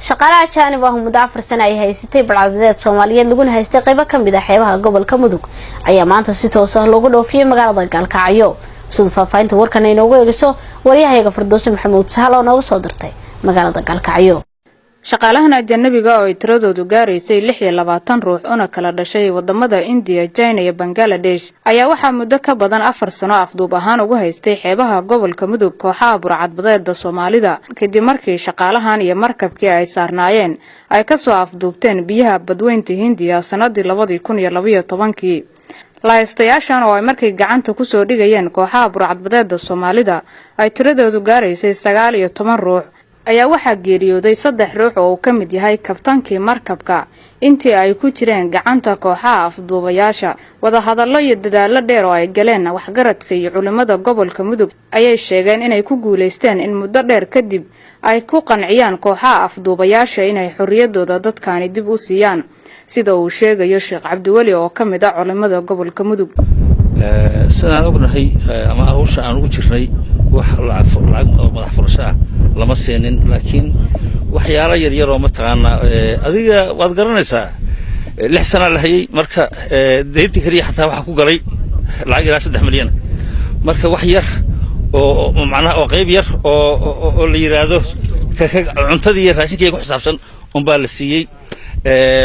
Shaqaalaha ajaanib ah muddo 4 sano ay haysatay badhcadbadeed Soomaaliyeed, laguna haystay qaybo kamid ah xeebaha gobolka Mudug, ayaa maanta si toos ah loogu dhoofiyey magaalada Gaalkacyo, sida faahfaahinta warkan ay noogu eegayso waryahayaga Fardooso Maxamuud Sahal oo nooga soo dirtay magaalada Gaalkacyo. Shaqaalahan ajanabiga oo ay tiradoodu gaaraysay 26 ruux, una kala dhashay wadamada Indiya, China iyo Bangaladesh, ayaa waxaa muddo ka badan 4 sano afduub ahaan ugu haystay xeebaha gobolka Mudug kooxaha burcadbadeeda Soomaalida, kadib markii shaqaalahan iyo markabkii ay saarnaayeen ay kasoo afduubteen biyaha Badweynta Hindiya sanadii 2012-kii. Lahaystayaashan oo ay markay gacanta kusoo dhigayeen kooxaha burcadbadeeda Soomaalida ay tiradoodu gaaraysay 19 ruux, ayaa waxaa geeriyooday saddex ruux oo uu ka mid yahay kabtankii markabka intii ay ku jireen gacanta kooxaha afduubayaasha. Wadahadallo iyo dadaallo dheer oo ay galeen waxgaradka iyo culimada gobolka Mudug ayay sheegeen inay ku guulaysteen in muddo dheer kadib ay ku qanciyaan kooxaha afduubayaasha inay xorriyadooda dadkaani dib u siiyaan, sida uu sheegayo Sheekh Cabdiweli oo ka mid ah culimada gobolka Mudug. Sidaan ognahay ama hawsha aan ugu jirnay, wax lacag oo madax furasho ah lama siinin, laakiin waxyaalo yaryar oo mataqaanaa adiga waad garanaysaa, 6 sanaa la hayay. Marka deynta keliya xataa waxaa ku galay lacag ilaa 3 milyan. Marka wax yar oo macnaha oo qayb yar oo la yidhaahdo cuntadii iyo raashinkii ku xisaabsan unbaa la siiyey,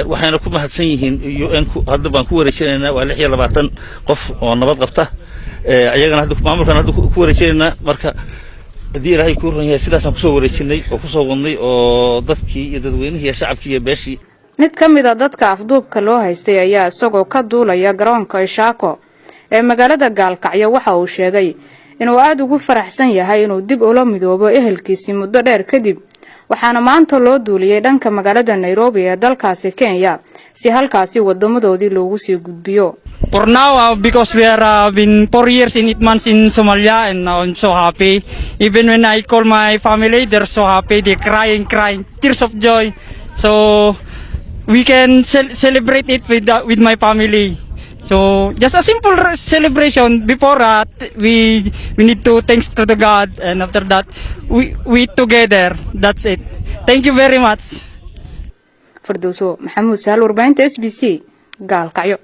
waxayna ku mahadsan yihiin UN-ku. Hadda baan ku wareejinaynaa, waa 26 qof oo nabad qabta. Ayagana hadda maamulkan hadda ku wareejinaynaa. Marka haddii Ilaahay kuu ron yahay, sidaasaan kusoo wareejinay oo kusoo wadnay oo dadkii iyo dadweynihii iyo shacabkii iyo beeshii. Mid ka mid a dadka afduubka loo haystay ayaa isagoo ka duulaya garoonka Ishaako ee magaalada Gaalkacyo waxa uu sheegay inuu aada ugu faraxsan yahay inuu dib ula midoobo ehelkiisii muddo dheer kadib, waxaana maanta loo duuliyey dhanka magaalada Nairobi ee dalkaasi Kenya si halkaasi wadamadoodii loogu sii gudbiyo. For now, because we are been 4 years and 8 months in Somalia, and now I'm so happy. Even when I call my family, they're so happy. They're crying, crying, tears of joy. So we can celebrate it with my family. So just a simple celebration. Before that, we need to thanks to the God, and after that, we together. That's it. Thank you very much. Fardowso Maxamuud Sahal, warbaahinta SBC, Gaalkacyo.